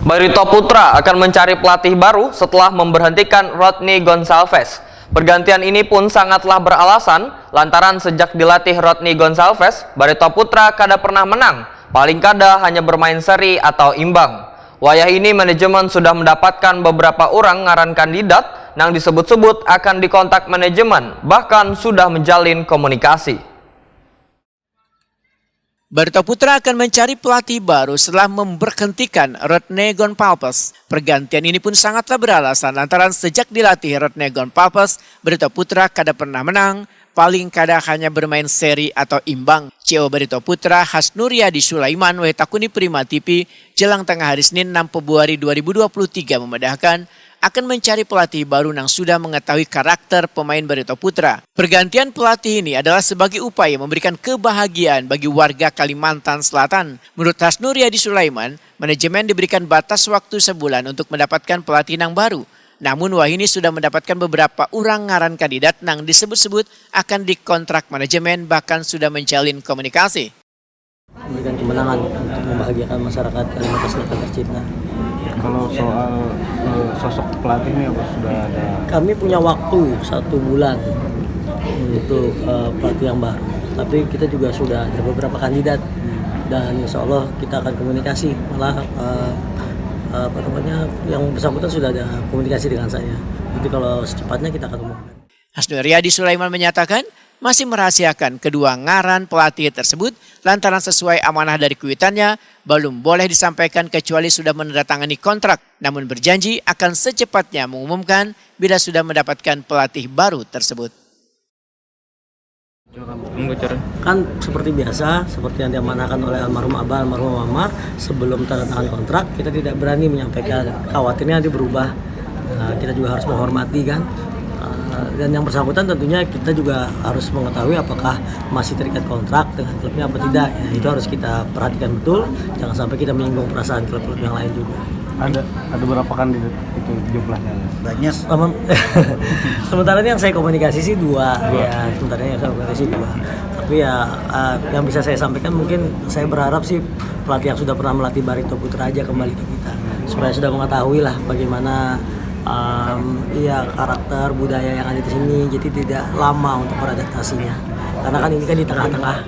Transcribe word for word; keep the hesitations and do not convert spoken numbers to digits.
Barito Putra akan mencari pelatih baru setelah memberhentikan Rodney Gonçalves. Pergantian ini pun sangatlah beralasan lantaran sejak dilatih Rodney Gonçalves, Barito Putra kada pernah menang, paling kada hanya bermain seri atau imbang. Wayah ini manajemen sudah mendapatkan beberapa orang ngaran kandidat nang disebut-sebut akan dikontak manajemen, bahkan sudah menjalin komunikasi. Barito Putra akan mencari pelatih baru setelah memberhentikan Rodney Gonçalves. Pergantian ini pun sangatlah beralasan lantaran sejak dilatih Rodney Gonçalves, Barito Putra kada pernah menang, paling kada hanya bermain seri atau imbang. C E O Barito Putra, Hasnuriadi Sulaiman, wayah takuni Prima T V, jelang tangah hari Senin enam Februari dua ribu dua puluh tiga memadahkan, akan mencari pelatih baru nang sudah mengetahui karakter pemain Barito Putra. Pergantian pelatih ini adalah sebagai upaya memberikan kebahagiaan bagi warga Kalimantan Selatan. Menurut Hasnuriadi Sulaiman, manajemen diberikan batas waktu sebulan untuk mendapatkan pelatih nang baru. Namun wahini sudah mendapatkan beberapa orang ngaran kandidat nang disebut-sebut akan dikontrak manajemen, bahkan sudah menjalin komunikasi. Memberikan kemenangan untuk membahagiakan masyarakat Kalimantan Selatan tercinta. Kalau soal uh, sosok pelatih ini apa sudah ada? Kami punya waktu satu bulan untuk uh, pelatih yang baru. Tapi kita juga sudah ada beberapa kandidat dan insya Allah kita akan komunikasi. Malah uh, uh, apa namanya yang bersangkutan sudah ada komunikasi dengan saya. Jadi kalau secepatnya kita akan umumkan. Hasnuriadi Sulaiman menyatakan masih merahasiakan kedua ngaran pelatih tersebut lantaran sesuai amanah dari kuitannya belum boleh disampaikan kecuali sudah menandatangani kontrak, namun berjanji akan secepatnya mengumumkan bila sudah mendapatkan pelatih baru tersebut. Kan seperti biasa, seperti yang diamanahkan oleh almarhum abah, almarhum mama, sebelum tanda tangan kontrak kita tidak berani menyampaikan. Khawatirnya nanti berubah. Nah, kita juga harus menghormati kan. Uh, dan yang bersangkutan tentunya kita juga harus mengetahui apakah masih terikat kontrak dengan klubnya apa tidak. Ya, itu harus kita perhatikan betul, jangan sampai kita menyinggung perasaan klub-klub yang lain juga. Ada ada berapa kandidat itu jumlahnya? Banyak. Sama, sementara ini yang saya komunikasi sih dua, dua. Ya, sementara ini yang saya komunikasi dua. Tapi ya uh, yang bisa saya sampaikan mungkin saya berharap sih pelatih yang sudah pernah melatih Barito Putra aja kembali ke kita supaya sudah mengetahui lah bagaimana um, ya karakter budaya yang ada di sini, jadi tidak lama untuk beradaptasinya karena kan ini kan di tengah-tengah.